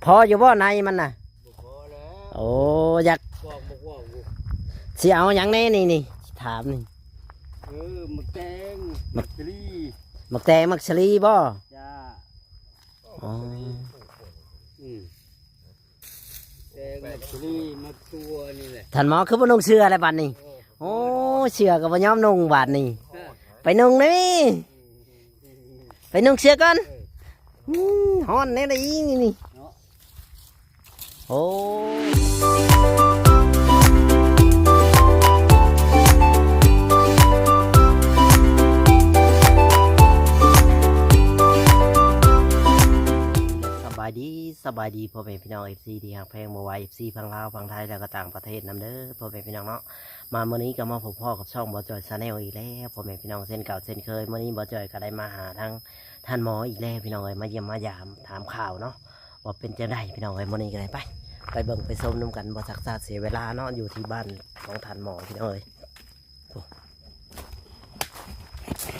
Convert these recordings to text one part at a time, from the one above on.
ພໍຢູ່ບໍ່ໃນມັນນະ? ບໍ່ພໍແລ້ວ. ໂອ້ ຢາກ ກວ້າງບໍ່ກວ້າງຢູ່. ຊິເອົາຫຍັງແດ່ນີ້ ນີ້ ຊິຖາມນີ້? ເອີ ໝາກແຕງ ໝາກ ໝາກສາລີ ໝາກແຕງ ໝາກສາລີບໍ່? ຈ້າ. ອໍ ອືມ ແຕງ ໝາກສາລີ ໝາກຖົ່ວນີ້ແຫຼະ. ທ່ານໝໍຄືບໍ່ນຸ່ງເສື້ອແລ້ວບາດນີ້? ໂອ້ ໂອ້ ເສື້ອກໍບໍ່ຍອມນຸ່ງບາດນີ້. ເອີ ໄປນຸ່ງນີ້ ໄປນຸ່ງເສື້ອກ່ອນ. ເອີ ອືມ ຮ້ອນແນວໃດອີກນີ້ ນີ້ເນາະ. ໂອ້ ສະບາຍດີ ສະບາຍດີພໍ່ແມ່ພີ່ນ້ອງ ເອັຟຊີ ທີ່ຮັກແພງ ບໍ່ວ່າ ເອັຟຊີ ຝັ່ງລາວ ຝັ່ງໄທ ແລະກໍຕ່າງປະເທດນຳເດີ ພໍ່ແມ່ພີ່ນ້ອງເນາະ. ມາມື້ນີ້ກໍມາພົບພໍ້ກັບຊ່ອງບ່າວຈ່ອຍ Channel ອີກແລ້ວ ພໍ່ແມ່ພີ່ນ້ອງ ເຊັ່ນເກົ່າເຊັ່ນເຄີຍ. ມື້ນີ້ບ່າວຈ່ອຍກໍໄດ້ມາຫາທາງທ່ານໝໍອີກແລ້ວ ພີ່ນ້ອງເອີຍ ມາຢ້ຽມມາຢາມ ຖາມຂ່າວເນາະ ວ່າເປັນຈັ່ງໃດ ພີ່ນ້ອງເອີຍ. ມື້ນີ້ກໍໄດ້ໄປ ໄປເບິ່ງໄປຊົມນຳກັນ ບໍ່ຊັກຊ້າເສຍເວລາເນາະ ຢູ່ທີ່ບ້ານຂອງທ່ານໝໍ ພີ່ນ້ອງເອີຍ.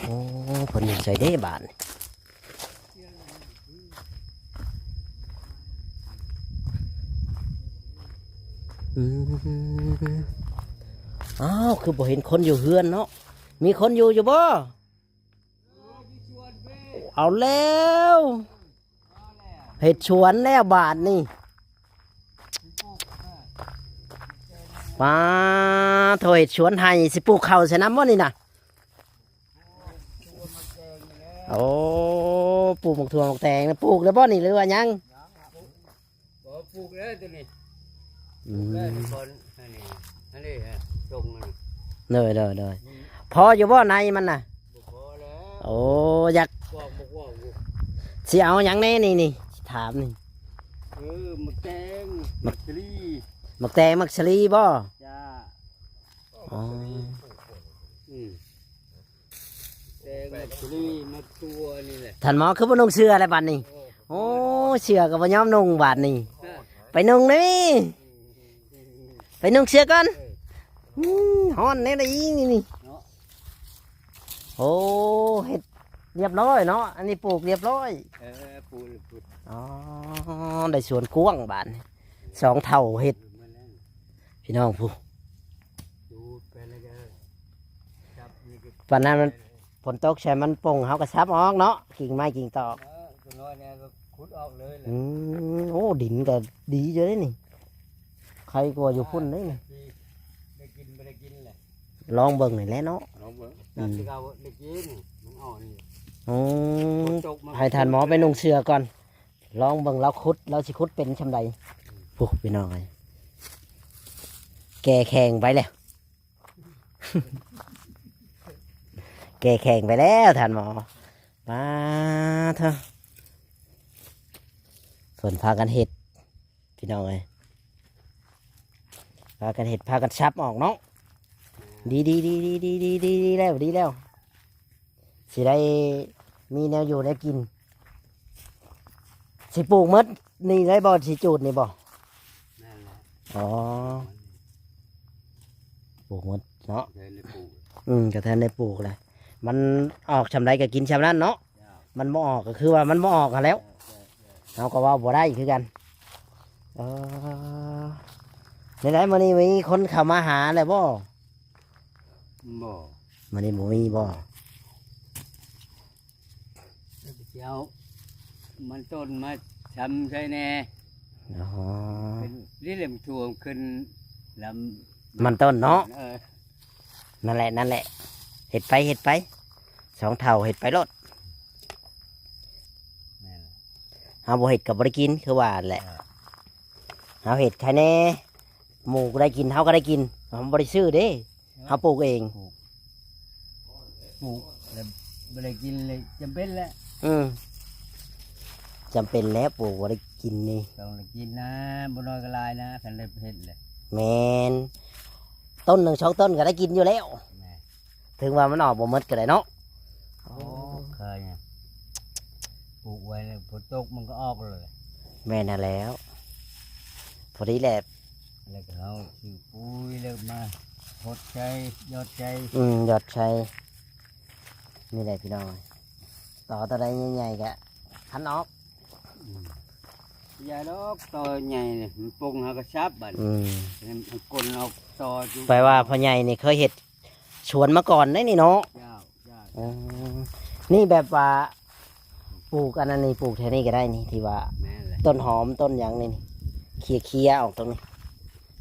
ໂອ້ ເພິ່ນຢູ່ໃສເດ້ບາດນີ້? ອືມ ອ້າວ ຄືບໍ່ເຫັນຄົນຢູ່ເຮືອນເນາະ? ມີຄົນຢູ່ຢູ່ບໍ່? ເອົາແລ້ວ ເຮັດສວນແລ້ວບາດນີ້. ປາໂທ ເຮັດສວນໄຮ່ ຊິປູກເຂົ້າໃສ່ນຳບໍ່ນີ້ນະ? ໂອ້ ປູກໝາກຖົ່ວໝາກແຕງ ປູກແລ້ວບໍ່ນີ້ ຫຼືວ່າຍັງ? ບໍ່ ປູກແລ້ວໂຕນີ້. ອືມ ປູກແລ້ວກ່ອນ ອັນນີ້ ອັນນີ້ຮະ ຊົງມັນ. ໂດຍ ໂດຍ ໂດຍ. ອືມ ພໍຢູ່ບໍ່ໃນມັນນະ? ບໍ່ພໍແລ້ວ. ໂອ້ ຢາກ ກວ້າງບໍ່ກວ້າງຢູ່. ຊິເອົາຫຍັງແດ່ນີ້ ນີ້ ຊິຖາມນີ້? ເອີ ໝາກແຕງ ໝາກສາລີ. ໝາກແຕງ ໝາກສາລີບໍ່? ຈ້າ. ອໍ ອືມ ແຕງ ໝາກສາລີ ໝາກຖົ່ວນີ້ແຫຼະ. ທ່ານໝໍຄືບໍ່ນຸ່ງເສື້ອແລ້ວບາດນີ້? ໂອ້ ໂອ້ ເສື້ອກໍບໍ່ຍອມນຸ່ງບາດນີ້. ເອີ ໄປນຸ່ງນີ້ ໄປນຸ່ງເສື້ອກ່ອນ. ເອີ ອືມ ຮ້ອນແນວໃດອີກນີ້ ນີ້ເນາະ. ໂອ້ ເຮັດລຽບຮ້ອຍເນາະ ອັນນີ້ປູກລຽບຮ້ອຍ. ເອີ ປູກ ປູກ. ອໍ ໄດ້ສວນກວ້າງບາດນີ້ ສອງເຖົ້າເຮັດ ເອີ ແມ່ນແລ້ວ ພີ່ນ້ອງຜູ້. ດູດໄປແລ້ວກໍຈັບນີ້ກໍ ປານນັ້ນມັນ ຝົນຕົກໃສ່ມັນປົ່ງ ເຮົາກໍສັບອອກເນາະ ກິ່ງໄມ້ກິ່ງຕອກ. ເອີ ຕົວນ້ອຍແດ່ກໍຂຸດອອກເລີຍແຫຼະ. ອືມ ໂອ້ ດິນກໍດີຢູ່ເດ້ນີ້ ໄຄກວ່າຢູ່ພຸ້ນເດ້ນີ້. ໄດ້ກິນບໍ່ໄດ້ກິນແຫຼະ ລອງເບິ່ງນີ້ແຫຼະເນາະ. ລອງເບິ່ງ ອືມ ຈັກຊິເອົາໄດ້ກິນ ມັນອ່ອນຢູ່. ອືມ ຝົນຕົກມາ ໃຫ້ທ່ານໝໍໄປນຸ່ງເສື້ອກ່ອນ ລອງເບິ່ງລາວຂຸດ ລາວຊິຂຸດເປັນຊ່ຳໃດ. ໂອ້ ພີ່ນ້ອງເອີຍ ແກ່ແຂງໄປແລ້ວ ແກ່ແຂງໄປແລ້ວທ່ານໝໍ. ປາໂທ ເພິ່ນພາກັນເຮັດ ພີ່ນ້ອງເອີຍ ພາກັນເຮັດ ພາກັນສັບອອກເນາະ. ດີໆໆໆໆ ດີແລ້ວ ດີແລ້ວ ຊິໄດ້ມີແນວຢູ່ແນວກິນ. ຊິປູກໝົດນີ້ເລີຍບໍ່? ຊິຈູດນີ້ບໍ່? ແມ່ນແຫຼະ. ອໍ ປູກໝົດເນາະ. ແມ່ນແຫຼະ ປູກ. ອືມ ກໍແທນໄດ້ປູກແຫຼະ ມັນອອກຊ່ຳໃດກໍກິນຊ່ຳນັ້ນເນາະ. ມັນບໍ່ອອກກໍຄືວ່າມັນບໍ່ອອກຫັ້ນແຫຼ້ວ. ເອີ ເອີ ເອີ ເຮົາກໍເວົ້າບໍ່ໄດ້ຄືກັນ. ເອີ ແນວໃດມື້ນີ້ມີຄົນເຂົ້າມາຫາແລ້ວບໍ່? ບໍ່ ມື້ນີ້ບໍ່ມີບໍ່? ເຈົ້າ ມັນຕົ້ນມາຊຳໃສ່ແດ່. ອໍ ເປັນ ນີ້ແຫຼະ ມັນຖ້ວມຂຶ້ນລຳ ມັນຕົ້ນເນາະ. ເອີ ນັ້ນແຫຼະ ນັ້ນແຫຼະ ເຮັດໄປ ເຮັດໄປ ສອງເຖົ້າເຮັດໄປໂລດ. ແມ່ນ ເຮົາບໍ່ເຮັດກໍບໍ່ໄດ້ກິນ ຄືວ່າແຫຼະ. ເອີ ເຮົາເຮັດໃຄແດ່ ໝູ່ກໍໄດ້ກິນ ເຮົາກໍໄດ້ກິນ ເຮົາບໍ່ໄດ້ຊື້ເດ້. ເຮົາປູກເອງ ປູກ ປູກແລ້ວບໍ່ໄດ້ກິນເລີຍ ຈຳເປັນແຫຼະ. ອືມ ຈຳເປັນແຫຼະ ປູກບໍ່ໄດ້ກິນນີ້ ຕ້ອງໄດ້ກິນນະ ບໍ່ນ້ອຍກໍຫຼາຍນະ ຄັນໄດ້ເຮັດແຫຼະ. ແມ່ນ ຕົ້ນໜຶ່ງສອງຕົ້ນກໍໄດ້ກິນຢູ່ແລ້ວ. ແມ່ນ ເຖິງວ່າມັນອອກບໍ່ໝົດກໍໄດ້ເນາະ. ໂອ້ ເຄີຍ ປູກໄວ້ແລ້ວ ຝົນຕົກມັນກໍອອກເລີຍ. ແມ່ນຫັ້ນແຫຼ້ວ ພໍດີແຫຼະ. ແລ້ວກໍເຮົາຊື້ປຸ໋ຍ ແລ້ວມາຫົດໃສ່ ຢອດໃສ່. ອືມ ຢອດໃສ່ ນີ້ແຫຼະພີ່ນ້ອງ ຕໍໂຕໃດໃຫຍ່ໆກະພັນອອກ. ອືມ ຢ່າດອກ ຕໍໃຫຍ່ນີ້ ມັນປົງຫາກະສັບບັດ ອືມ ໃຫ້ມັນກົນອອກຕໍຢູ່. ແປວ່າພໍ່ໃຫຍ່ນີ້ເຄີຍເຮັດສວນມາກ່ອນໄດ໋ນີ້ເນາະ. ເຈົ້າ ເຈົ້າ ອືມ ນີ້ແບບວ່າປູກອັນນັ້ນນີ້ ປູກແຖວນີ້ກໍໄດ້ນີ້ ທີ່ວ່າ ແມ່ນແຫຼະ ຕົ້ນຫອມຕົ້ນຫຍັງນີ້ ນີ້ ເຄຍໆອອກຕົງນີ້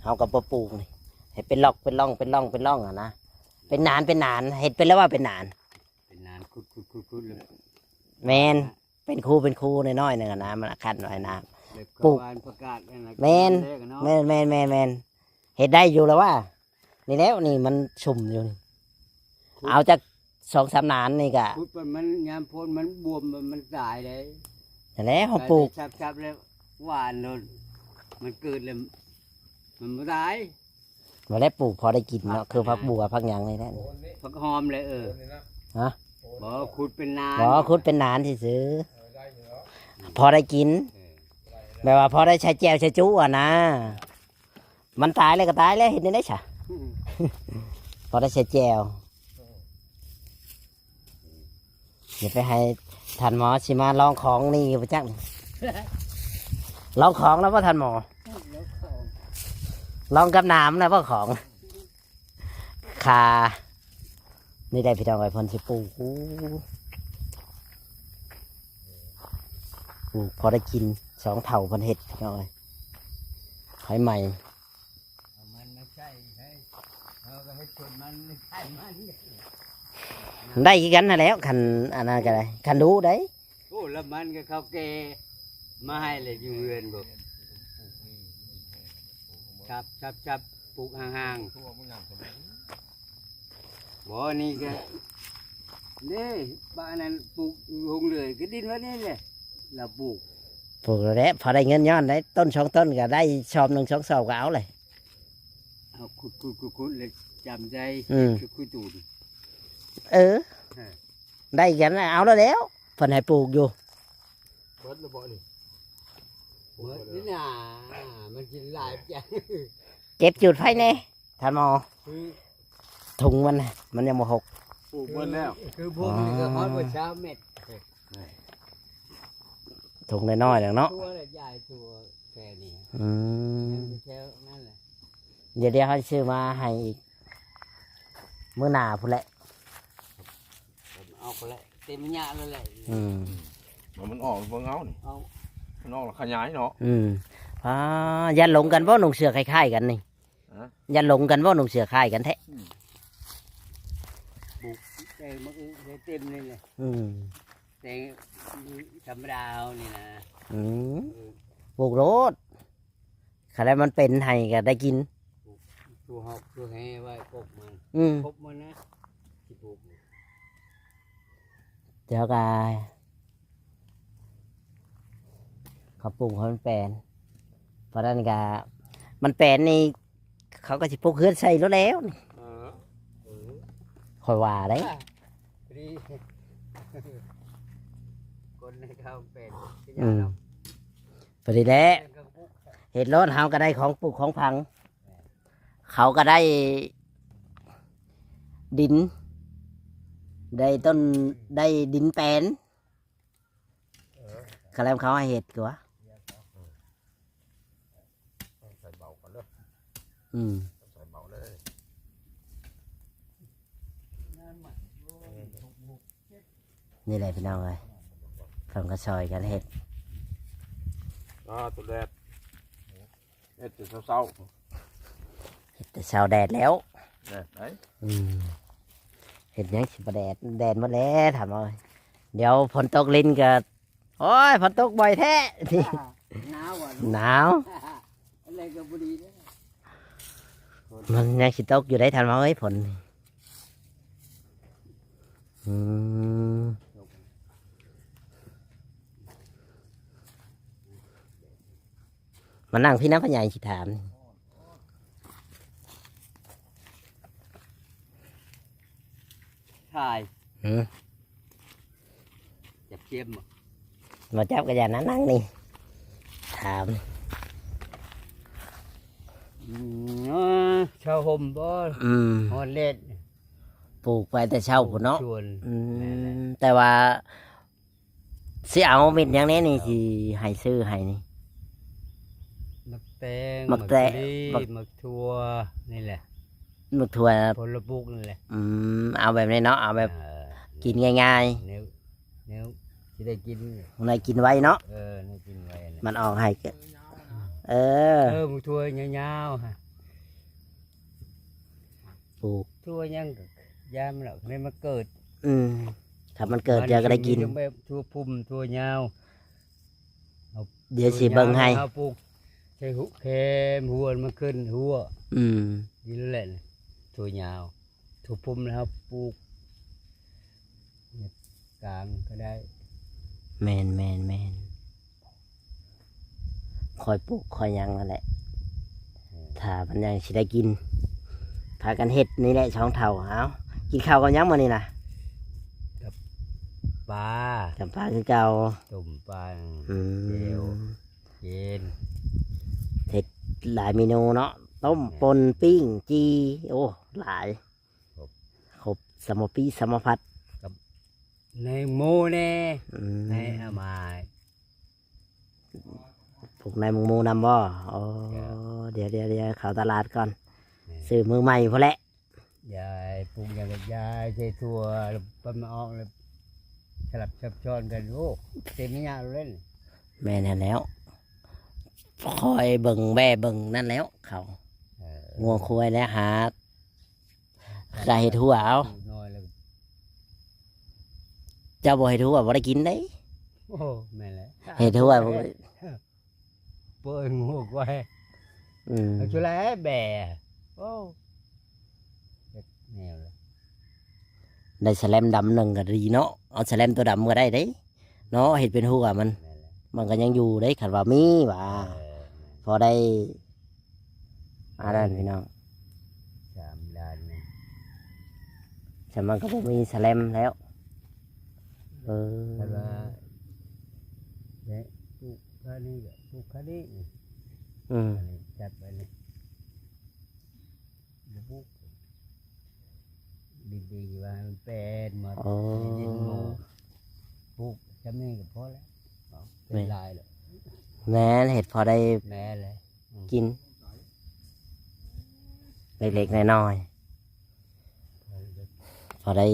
ເຮົາກໍບໍ່ປູກນີ້ ເຮັດເປັນລັອກເປັນລ່ອງ ເປັນລ່ອງ ເປັນລ່ອງຫັ້ນນະ ເປັນໜານ ເປັນໜານ ເຮັດເປັນແລ້ວວ່າເປັນໜານ ເປັນໜານ ຂຸດໆໆໆ ແມ່ນ ເປັນຄູເປັນຄູນ້ອຍໆໜຶ່ງຫັ້ນນະ ມັນຄັນໄວ້ນະ ແບບເຂົາ ປູກ ຫວ່ານຜັກກາດຫັ້ນນະ ແມ່ນ ກິນແລງເນາະ ແມ່ນໆໆໆ ເຮັດໄດ້ຢູ່ແລ້ວວ່າ ນີ້ແຫຼະ ນີ້ມັນຊຸ່ມຢູ່ນີ້ ເອົາຈັກສອງສາມໜານນີ້ກະ ຂຸດໄປ ມັນຍາມຝົນມັນບວມ ມັນຕາຍເດ້. ນັ້ນແຫຼະ ເຮົາປູກ ຄັບໆແລ້ວຫວ່ານໂລດ ມັນເກີດແລ້ວ ມັນບໍ່ຕາຍ. ບໍ່ແລ້ວ ປູກພໍໄດ້ກິນເນາະ ຄືຜັກບົວຜັກຫຍັງນີ້ແຫຼະ ຜັກຫອມແຫຼະ. ເອີ ຮະ ບໍ່ ຂຸດເປັນໜານ ບໍ່ ຂຸດເປັນໜານຊື່ໆ ເອີ ພໍໄດ້ກິນ ເອີ ແບບວ່າພໍໄດ້ໃສ່ແຈ່ວໃສ່ຈຸຫັ້ນນະ ມັນຕາຍແລ້ວກໍຕາຍແລ້ວ ເຮັດແນວໃດຊະ ອືມ ພໍໄດ້ໃສ່ແຈ່ວ. ຢ່າໄປໃຫ້ທ່ານໝໍຊິມາລອງຂອງນີ້ຢູ່ປະຈັກ ລອງຂອງແລ້ວບໍ່ທ່ານໝໍ ລອງຂອງ ລອງກັບນ້ຳແລ້ວບໍ່ຂອງ ຄ່າ ນີ້ໄດ້ພີ່ນ້ອງເອີຍ ເພິ່ນຊິປູກ ໂອ້ ປູກພໍໄດ້ກິນ ສອງເຖົ້າເພິ່ນເຮັດພີ່ນ້ອງເອີຍ ໄຟໃໝ່. ເອົາມັນມາໃສ່ໃຫ້ ເຮົາກໍເຮັດສົວນມັນ ຂາຍມັນ ໄດ້ຄືກັນຫັ້ນແຫຼະ ຄັນອັນນັ້ນກໍໄດ້ ຄັນດຸໄດ໋. ໂອ້ ລະມັນກໍເຂົາແກ່ມາໃຫ້ແຫຼະ ຢູ່ເຮືອນບໍ່ ສັບໆໆ ປູກຫ່າງໆ ບໍ່ ນີ້ກໍ ເດ້ ປານັ້ນປູກຢູ່ຫົງເຫຼືອຍ ກໍດິນວ່ານີ້ແຫຼະ ລາວປູກ ປູກແລ້ວແຫຼະ ພໍໄດ້ເງິນຍ້ອນໄດ້ ຕົ້ນສອງຕົ້ນກໍໄດ້ຊອບໜຶ່ງສອງຊອບກໍເອົາເລີຍ ເອົາຂຸດໆໆແລ້ວຈຳໃສ່ ອືມ ຄືຂຸດຕູນ ເອີ ເອີ ໄດ້ກັນເອົາແລ້ວແຫຼະ ເພິ່ນໃຫ້ປູກຢູ່ ເບິດແລ້ວບໍ່ນີ້ ເບິດນີ້ນາ ມັນກິນຫຼາຍຈັງ ເກັບຈູດໄຟແດ່. ທ່ານໝໍ ອືມ ທຸງມັນ ມັນຍັງບໍ່ຫົກ ປູກເບິດແລ້ວ ຄືພວກນີ້ກໍຮອດບໍ່ຊາວແມັດ ອໍ ທຸງນ້ອຍໆແລ້ວເນາະ ຕົວລະຢາຍຕົວແຄ່ນີ້ ອືມ ແຖວນັ້ນແຫຼະ ດຽວ ດຽວເຮົາຊິຊື້ມາໃຫ້ອີກ ມື້ໜ້າພຸ້ນແຫຼະ ເອົາພຸ້ນແຫຼະ ເຕັມຍະແລ້ວແຫຼະ ອືມ ມັນອອກເບິ່ງເອົານີ້ ເອົາ ມັນອອກແລ້ວຂະຫຍາຍເນາະ ອືມ ອ່າ ຢ້ານຫຼົງກັນບໍ່ ນຸ່ງເສື້ອຄ້າຍໆກັນນີ້ ຮະ ຢ້ານຫຼົງກັນບໍ່ ນຸ່ງເສື້ອຄ້າຍກັນແທ້ ອືມ ບຸກແຕ່ມາອຶໄດ້ເຕັມນີ້ແຫຼະ ອືມ ແຕ່ທຳມະດາເຮົານີ້ນະ ອືມ ເອີ ປູກໂລດ ຄັນແລ້ວມັນເປັນໃຫ້ກໍໄດ້ກິນ ປູກ ປູກຮອກປູກແຮ່ໄວ້ກົກມັນ ອືມ ກົກມັນນະ ຊິປູກ ແລ້ວກໍ ເຂົາປູກໃຫ້ມັນແປນ ເພາະນັ້ນກະ ມັນແປນນີ້ ເຂົາກໍຊິປຸກເຮືອນໃສ່ໂລດແລ້ວນີ້ ເອີ ເອີ ຂ້ອຍວ່າໄດ໋ ພໍດີ ຄົນໃນເຂົາແປນ ອືມ ພໍດີແຫຼະ ເຮັດໂລດ ເຮົາກໍໄດ້ຂອງປູກຂອງຝັງ ເຂົາກໍໄດ້ດິນ ໄດ້ຕົ້ນ ໄດ້ດິນແປນ ເອີ ກະແລ້ວເຂົາໃຫ້ເຮັດຕົວະ ໃສ່ເບົາກ່ອນເດີ ອືມ ໃສ່ເບົາເລີຍ ນີ້ແຫຼະພີ່ນ້ອງເອີຍ ເພິ່ນກໍຊ່ອຍກັນເຮັດ ອ່າ ຕົວແດດ ເຮັດແຕ່ເຊົ້າໆ ເຮັດແຕ່ເຊົ້າແດດແລ້ວ ແດດໄດ໋ ອືມ ເຮັດຫຍັງຊິບໍ່ແດດ ແດດໝົດແລ້ວ ຖາມເອົາ ດຽວຝົນຕົກລິນກໍ ໂອ້ຍ ຝົນຕົກບ່ອຍແທ້ ໜາວຫວາ ໜາວ ອັນໃດກໍບໍ່ດີເດ້ ມັນຍັງຊິຕົກຢູ່ໄດ໋ ທ່ານວ່າ ເອີຍ ຝົນ ອືມ ມານັ່ງພີ້ນຳ ພໍ່ໃຫຍ່ຊິຖາມ ຖ່າຍ ຫື ຈັບເຄມບໍ່ ບໍ່ຈັບກໍຢ່ານະ ນັ່ງນີ້ ຖາມ ອືມ ເອີ ເຊົ່າຮົ່ມບໍ່ ອືມ ຮອດແດດ ປູກໄປແຕ່ເຊົ້າພຸ້ນເນາະ ສວນ ອືມ ແມ່ນແຫຼະ ແຕ່ວ່າ ຊິເອົາເມັດຫຍັງແດ່ນີ້ ຊິໃຫ້ຊື້ໃຫ້ນີ້ ໝາກແຕງ ໝາກແຕງ ໝາກສາລີ ໝາກ ໝາກຖົ່ວນີ້ແຫຼະ ໝາກຖົ່ວ ຜົນລະປຸກນີ້ແຫຼະ. ອືມ ເອົາແບບນີ້ເນາະ ເອົາແບບ ເອີ ກິນງ່າຍໆ ແນວ ແນວຊິໄດ້ກິນ ໄດ້ກິນໄວເນາະ. ເອີ ໄດ້ກິນໄວນະ ມັນອອກໃຫ້ ເອີ ເອີ ໝາກຖົ່ວຍາວໆ ປູກ ຖົ່ວຫຍັງກໍຢ່າມັນດອກ ໃຫ້ມັນເກີດ. ອືມ ຖ້າມັນເກີດ ມັນ ເຈົ້າກໍໄດ້ກິນ ມີແບບຖົ່ວພຸ່ມ ຖົ່ວຍາວ. ດຽວຊິເບິ່ງໃຫ້ ເຮົາປູກໃສ່ຫົວ ແຄມຫົວມັນຂຶ້ນຫົວ. ອືມ ດີແລ້ວແຫຼະ ຖົ່ວຍາວ ຖົ່ວພຸ່ມແລ້ວເຮົາປູກກາງກໍໄດ້. ແມ່ນໆໆ ຄ່ອຍປູກຄ່ອຍຫຍັງນັ້ນແຫຼະ ເອີ ຖ້າມັນຍັງຊິໄດ້ກິນ ພາກັນເຮັດນີ້ແຫຼະສອງເຖົ້າ. ເອົາ ກິນເຂົ້າກັບຫຍັງມື້ນີ້ນະ? ກັບປາ ກັບປາຄືເກົ່າ ຕົ້ມປາ. ອືມ ແຈ່ວ ເປັນ ເຮັດຫຼາຍເມນູເນາະ ຕົ້ມ ແມ່ນ ປົ່ນ ປີ້ງ ຈີ່ ໂອ້ ຫຼາຍ ຄົບ ຄົບສາມະປີສາມະພັດ ກັບແນງໂມແດ່. ອືມ ໃນອາມາຍ ປູກໃນໝາກໂມນຳບໍ່? ອໍ ເຈົ້າ ດຽວໆໆ ເຂົ້າຕະຫຼາດກ່ອນ ແມ່ນ ຊື້ມື້ໃໝ່ພຸ້ນແຫຼະ. ຢາຍ ປູກຫຍັງກໍຢາຍ ໃສ່ຖົ່ວ ແລ້ວປັນມາອອກ ແລ້ວສະຫຼັບຊັບຊ້ອນກັນ. ໂອ້ ເຕັມໄລຍະເລີຍ. ແມ່ນຫັ້ນແຫຼ້ວ ຄອຍເບິ່ງແວ່ເບິ່ງນັ້ນແຫຼ້ວ ເຂົາ ເອີ ງົວຄວາຍແລ້ວ ຫາ ກະເຮັດຫົວເອົາ. ເຈົ້າບໍ່ເຮັດຫົວບໍ່ໄດ້ກິນເດ້. ໂອ້ ແມ່ນແຫຼະ ເຮັດຫົວ ເປີດໝວກໄວ້. ອືມ ເອົາຈຸແລແບ ໂອ້ ເຮັດແນວລະ ໄດ້ສະແລັມດຳໜຶ່ງກໍດີເນາະ ເອົາສະແລັມຕົວດຳກໍໄດ້ເດ້ເນາະ ເຮັດເປັນຫົວມັນ. ແມ່ນແຫຼະ ມັນກໍຍັງຢູ່ເດ້ ຄັນວ່າມີວ່າ ເອີ ພໍໄດ້ ອັນນັ້ນພີ່ນ້ອງ ສາມລ້ານໜຶ່ງ ສະມັນກໍບໍ່ມີສະແລັມແລ້ວ. ເອີ ຄັນວ່າ ນີ້ ປູກຂ້າງນີ້ກໍປູກຂ້າງນີ້. ອືມ ອັນນີ້ຈັດໄວ້ນີ້ ບໍ່ປູກ ດິນດີວ່າໃຫ້ມັນແປນໝົດ. ອໍ ດິນໂມ ປູກຊ່ຳນີ້ກໍພໍແລ້ວ ເອົາ ເປັນ ແມ່ນ ຫຼາຍແລ້ວ. ແມ່ນ ເຮັດພໍໄດ້ ແມ່ນແຫຼະ ອືມ ກິນເລັກໆນ້ອຍໆ ພໍໄດ້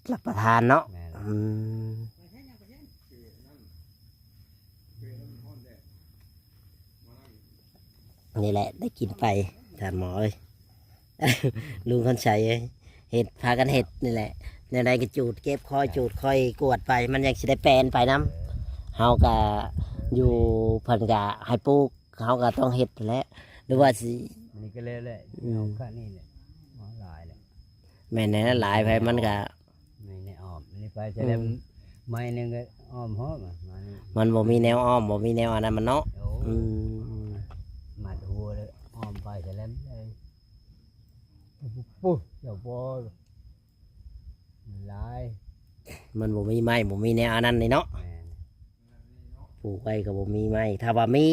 ພໍໄດ້ຮັບປະທານເນາະ. ແມ່ນແຫຼະ ອືມ ນີ້ແຫຼະໄດ້ກິນໄປ ທ່ານໝໍເອີຍ ລຸງຄຳໄຊເອີຍ ເຮັດ ພາກັນເຮັດນີ້ແຫຼະ ແນວໃດກໍຈູດເກັບ ຄ່ອຍຈູດຄ່ອຍກວດໄປ ມັນຍັງຊິໄດ້ແປນໄປນຳ. ເຮົາກໍຢູ່ ເພິ່ນກໍໃຫ້ປູກ ເຮົາກໍຕ້ອງເຮັດຫັ້ນແຫຼະ ຫຼືວ່າຊິ ອັນນີ້ກໍແລ້ວແຫຼະ ອືມ ເອົາຂະນີ້ແຫຼະ ເອົາຫຼາຍແຫຼະ. ແມ່ນແຫຼະ ຫຼາຍໄປມັນກໍ ໄມ້ໃນອ້ອມ ອັນນີ້ໄປສະແລມ ອືມ ໄມ້ໜຶ່ງກໍອ້ອມຮອບ ມັນບໍ່ມີແນວອ້ອມ ບໍ່ມີແນວອັນນັ້ນມັນເນາະ. ໂອ້ ອືມ ມັດຫົວເລີຍ ອ້ອມໄປສະແລມເລີຍ. ປຸບ ເຈົ້າບໍ່ ມັນຫຼາຍ ມັນບໍ່ມີໄມ້ ບໍ່ມີແນວອັນນັ້ນນີ້ເນາະ. ແມ່ນ ປູກໄວ້ກໍບໍ່ມີໄມ້ ຖ້າວ່າມີ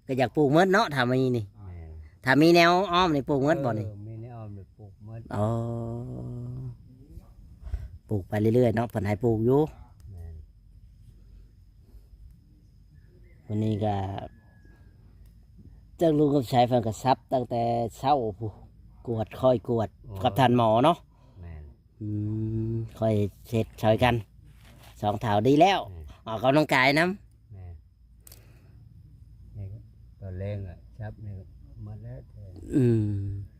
ກໍຢາກປູກໝົດເນາະ ຖ້າມີນີ້. ແມ່ນ ຖ້າມີແນວອ້ອມນີ້ປູກໝົດບໍ່ນີ້? ເອີ ມີແນວອ້ອມນີ້ປູກໝົດ. ອໍ ປູກໄປເລື້ອຍໆເນາະ ເພິ່ນໃຫ້ປູກຢູ່. ແມ່ນ ວັນນີ້ກໍ ເຈົ້າລຸງຄຳໄຊເພິ່ນກໍສັບຕັ້ງແຕ່ເຊົ້າພຸ້ນ ກວດ ຄ່ອຍກວດ ໂອ້ ກັບທ່ານໝໍເນາະ. ແມ່ນ ອືມ ຄ່ອຍເຮັດຊ່ອຍກັນ ສອງເຖົ້າດີແລ້ວ. ແມ່ນ ອອກກຳລັງກາຍນຳ. ແມ່ນ ນີ້ກໍຕອນແລງກໍສັບນີ້ກໍໝົດແລ້ວ. ອືມ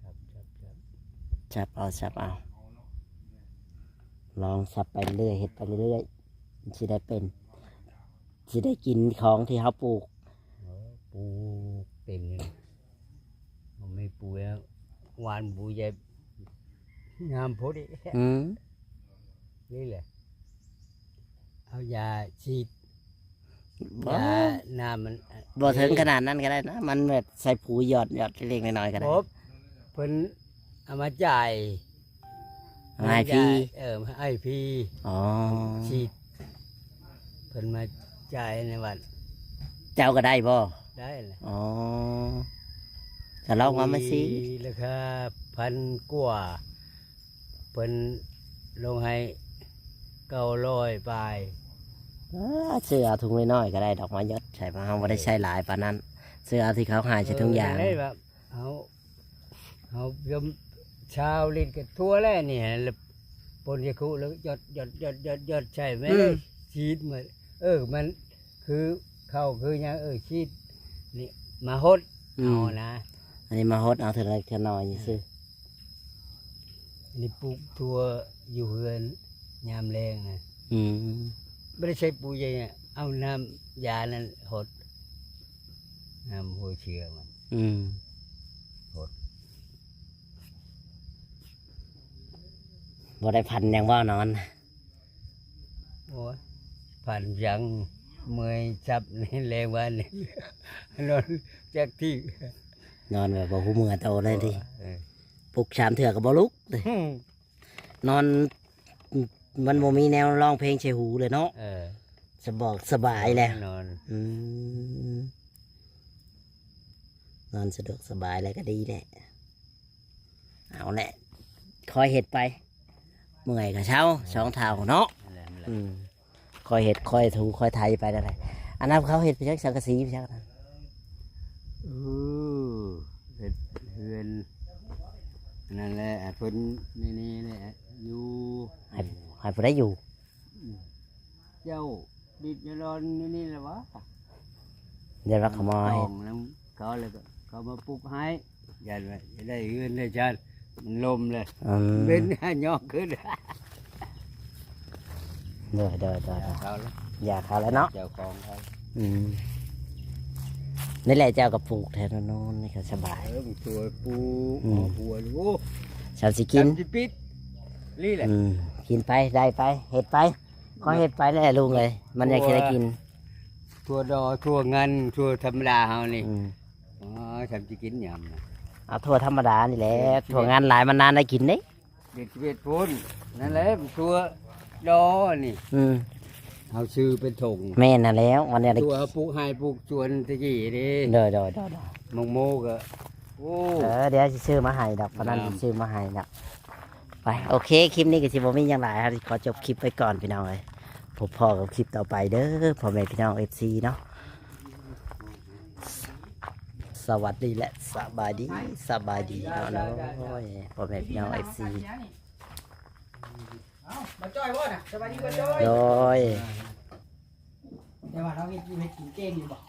ສັບ ສັບ ສັບ ສັບເອົາ ສັບເອົາ ລອງສັບໄປເລື້ອຍ ເຮັດໄປເລື້ອຍ ມັນຊິໄດ້ເປັນ ຊິໄດ້ກິນຂອງທີ່ເຮົາປູກ. ໂອ້ ປູກເຕັມຢູ່ ມັນມີປູກແລ້ວ ຫວ່ານປູໃຫຍ່ງາມໂພດ. ອືມ ນີ້ແຫຼະ ເອົາຢາສີດ ບໍ່ ຢານ້ຳມັນ ບໍ່ເຖິງຂະໜາດນັ້ນກໍໄດ້ນະ ມັນແບບໃສ່ປຸ໋ຍຢອດ ຢອດເລັກໆນ້ອຍໆກໍໄດ້. ບໍ່ ເພິ່ນເອົາມາຈ່າຍ ເອົາໃຫ້ຟຣີ. ເອີ ໃຫ້ຟຣີ. ອໍ ສີດ ເພິ່ນມາຈ່າຍໃນວັດ. ເຈົ້າກໍໄດ້ບໍ່? ໄດ້ແຫຼະ. ອໍ ກໍລອງວ່າມາສີ ລາຄາພັນກວ່າ ເພິ່ນລົງໃຫ້ເກົ້າຮ້ອຍປາຍ. ເອີ ຊື້ເອົາຖົງນ້ອຍໆກໍໄດ້ດອກ ມາຢົດໃສ່ ເຮົາບໍ່ໄດ້ໃຊ້ຫຼາຍປານນັ້ນ. ເຊື້ອທີ່ເຂົາໃຫ້ໃສ່ຖົງຢາງ ເອີ ນັ້ນແຫຼະວ່າເຮົາ ເຮົາຍົມຊາວລິດກະທົ່ວແລ້ວນີ້ ແລ້ວປົນຢາຄຸແລ້ວຢອດ ຢອດ ຢອດ ຢອດ ຢອດໃສ່ແມ່ນ ອືມ ແລ້ວສີດມາ ເອີ ມັນຄືເຂົ້າຄືຫຍັງ ເອີ ສີດນີ້ມາຫົດ ອືມ ເອົານະ ອັນນີ້ມາຫົດເອົາເທື່ອລະເລັກເທື່ອນ້ອຍຊື່ ອັນນີ້ປູກຖົ່ວຢູ່ເຮືອນຍາມແລ້ງນະ ອືມ ບໍ່ໄດ້ໃສ່ປຸ໋ຍຫຍັງ ເອົານ້ຳຢານັ້ນຫົດ ນ້ຳຫົວເຊື້ອມັນ ອືມ ຫົດ ບໍ່ໄດ້ຝັນຫຍັງບໍ່ນອນ? ໂອ້ຍ ຝັນຫຍັງ ເມື່ອຍຊັບໃນແລງວານນີ້ ນອນຈັກທີ່ ນອນແບບບໍ່ຮູ້ເມື່ອໂຕເລີຍຕິ ເອີ ປຸກສາມເທື່ອກໍບໍ່ລຸກຕິ ອືມ ນອນ ມັນບໍ່ມີແນວຮ້ອງເພງໃສ່ຫູເລີຍເນາະ ເອີ ສະບອກສະບາຍແລ້ວ ນອນ ອືມ ນອນສະດວກສະບາຍແລ້ວກໍດີແຫຼະ ເອົາແຫຼະ ຄ່ອຍເຮັດໄປ ເມື່ອຍກໍເຊົາ ສອງເຖົ້າເນາະ ນັ້ນແຫຼະ ນັ້ນແຫຼະ ອືມ ຄ່ອຍເຮັດ ຄ່ອຍຖູ ຄ່ອຍໄຖໄປນັ້ນແຫຼະ ອັນນັ້ນເຂົາເຮັດໄປຈັກສັງກະສີໄປຈັກນັ້ນ ເອີ ເຮັດເຮືອນ ນັ້ນແຫຼະ ໃຫ້ເພິ່ນນີ້ໆແຫຼະ ຢູ່ ໃຫ້ ໃຫ້ຜູ້ໃດຢູ່? ອືມ ເຈົ້າ ດິດຍາລອນຢູ່ນີ້ແຫຼະວະ ຢ້ານວ່າເຂົາມາ ຕ້ອງນຳເຂົາ ແລ້ວກໍເຂົາມາປຸກໃຫ້ ຢ້ານວ່າຈະໄດ້ເຮືອນໄດ້ຊານ ມັນລົມເລີຍ ອືມ ເປັນຫາຍອກຂຶ້ນ ໂດຍ ໂດຍ ໂດຍ ຢ່າເຂົາແລ້ວເນາະ ເຈົ້າຂອງເຂົາ ອືມ ນີ້ແຫຼະເຈົ້າກໍປູກແຖວໂນ້ນນີ້ກໍສະບາຍ ເອີ ມັນຊ່ວຍປູກ ອືມ ຫົວ ໂອ້ ຊຳຊິກິນ ຊຳຊິປິດ ນີ້ແຫຼະ ອືມ ກິນໄປ ໄດ້ໄປ ເຮັດໄປ ຂໍເຮັດໄປແຫຼະລຸງເອີຍ ມັນຢາກຊິໄດ້ກິນ ຖົ່ວດອ ຖົ່ວງານ ຖົ່ວທຳມະດາເຮົານີ້ ອືມ ອໍ ຊຳຊິກິນຍາມນະ ເອົາຖົ່ວທຳມະດານີ້ແຫຼະ ເອີ ຖົ່ວງານຫຼາຍມັນນານໄດ້ກິນເດ້ ເຈັດສິບເອັດພຸ້ນ ນັ້ນແຫຼະ ຖົ່ວດອນີ້ ອືມ ເຮົາຊື້ເປັນຖົງ ແມ່ນຫັ້ນແຫຼ້ວ ວັນນີ້ໄດ້ ຖົ່ວເຮົາປູກໄຮ່ປູກສວນແຕ່ກີ້ເດ້ ໂດຍໆໆໆ ໝາກໂມກໍ ໂອ້ ເອີ ດຽວຊິຊື້ມາໃຫ້ດອກ ປານນັ້ນ ງາມ ຊິຊື້ມາໃຫ້ດອກ ໄປ ໂອເຄ ຄລິບນີ້ກໍຊິບໍ່ມີຫຍັງຫຼາຍ ເຮົາຊິຂໍຈົບຄລິບໄວ້ກ່ອນພີ່ນ້ອງເອີຍ ພົບພໍ້ກັບຄລິບຕໍ່ໄປເດີ ພໍ່ແມ່ພີ່ນ້ອງເອັຟຊີເນາະ ສະຫວັດດີ ແລະ ສະບາຍດີ ສະບາຍດີເນາະ ໂອ້ຍ ພໍ່ແມ່ພີ່ນ້ອງເອັຟຊີ ເອົ້າ ບໍ່ຈ່ອຍບໍ່ນະ ສະບາຍດີບໍ່ຈ່ອຍ ໂດຍ ແຕ່ວ່າເຮົາເຮັດຢູ່ເຮັດກິນເກັ່ງຢູ່ບໍ່?